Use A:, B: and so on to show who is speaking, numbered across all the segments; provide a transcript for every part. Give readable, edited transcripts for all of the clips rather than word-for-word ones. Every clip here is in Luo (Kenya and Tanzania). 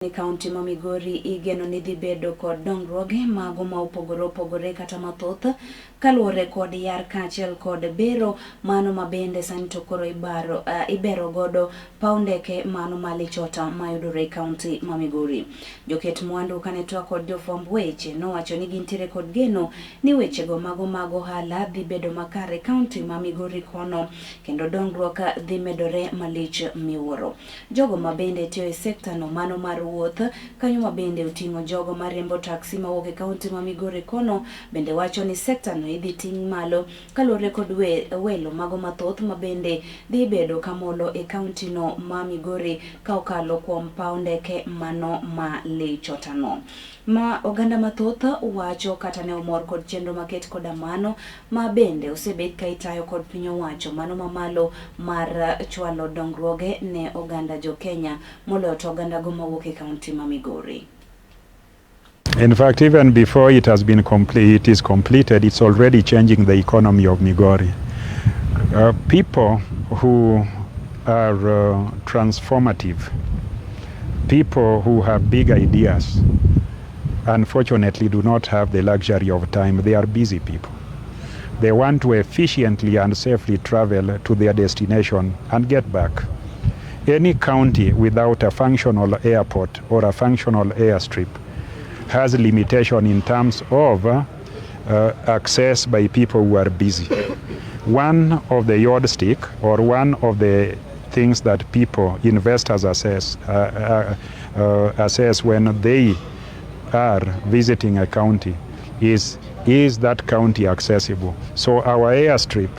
A: Ni kaunti ma Migori igeno ni dhi bedo kod dongruoge mago ma opogore opogore kata mathoth kaluwore kod yar kaachiel kod bero mano ma bende sani to koro ibaro, ibero godo paw ndeke mano ma Lichota mayudore e kaunti ma Migori. Joket mwandu kane twak kod jofwamb weche nowacho ni gintiere kod geno ni wechego mago mag ohala dhi bedo makare e kaunti ma Migori kono kendo dongruok dhi medore malich miwuoro. Jogo ma bende tiyo e sekta no mano mar wuoth kanyo ma bende oting'o jogo mariembo taksi mawuok e kaunti ma Migori kono bende wacho ni sekta no idhi ting' malo kaluwore kod welo mago mathoth ma bende dhi bedo kamolo e kaunti no ma Migori ka okalo kuom paw ndeke mano ma Lichota no. Ma oganda mathoth wacho kata ne omor kod chenro maket koda mano ma bende osebed ka itayo kod piny owacho mano mamalo mar chwalo dongruoge ne oganda jo Kenya moloyo to oganda go mawuok e kaunti ma Migori.
B: In fact, even before it has been complete, it is completed, it's already changing the economy of Migori. People who are transformative, people who have big ideas, unfortunately do not have the luxury of time. They are busy people. They want to efficiently and safely travel to their destination and get back. Any county without a functional airport or a functional airstrip has limitation in terms of access by people who are busy. One of the yardstick or one of the things that people, investors assess when they are visiting a county is that county accessible? So our airstrip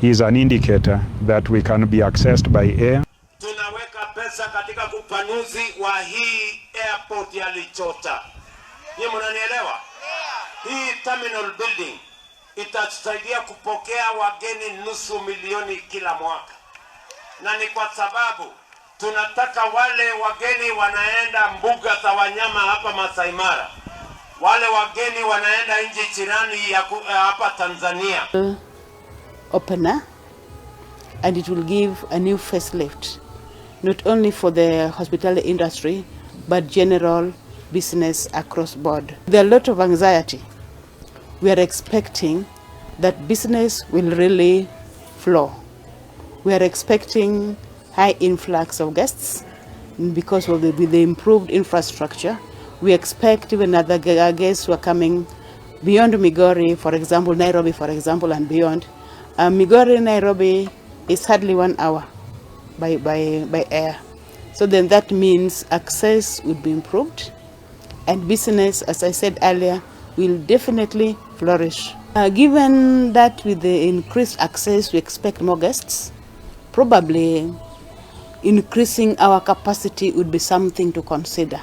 B: is an indicator that we can be accessed by air.
C: Tunaweka pesa katika upanuzi wa hii airport ya Lichota. Nyie mnanielewa? Hii terminal building itatusaidia kupokea wageni nusu milioni kila mwaka, na ni kwa sababu tunataka wale wageni wanaenda mbuga za wanyama hapa Masai Mara, wale wageni wanaenda nchi jirani ya hapa Tanzania.
D: Opener, and it will give a new facelift not only for the hospitality industry but general business across board. There are a lot of anxiety. We are expecting that business will really flow. We are expecting high influx of guests because of with the improved infrastructure. We expect even other guests who are coming beyond Migori, for example, Nairobi, for example, and beyond. Migori, Nairobi is hardly 1 hour by air. So then that means access would be improved and business, as I said earlier, will definitely flourish. Given that with the increased access, we expect more guests, probably increasing our capacity would be something to consider.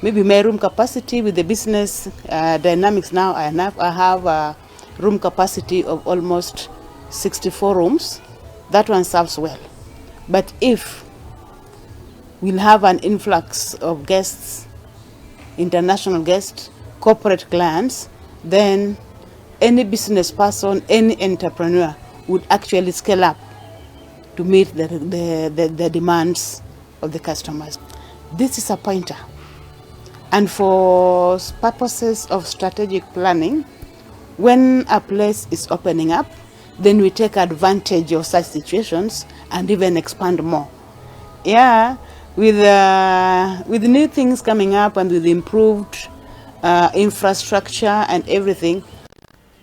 D: Maybe my room capacity with the business dynamics now, I have a room capacity of almost 64 rooms. That one serves well. But if we'll have an influx of guests, international guests, corporate clients, then any business person, any entrepreneur would actually scale up to meet the demands of the customers. This is a pointer. And for purposes of strategic planning, when a place is opening up, then we take advantage of such situations and even expand more. Yeah, with new things coming up and with improved infrastructure and everything,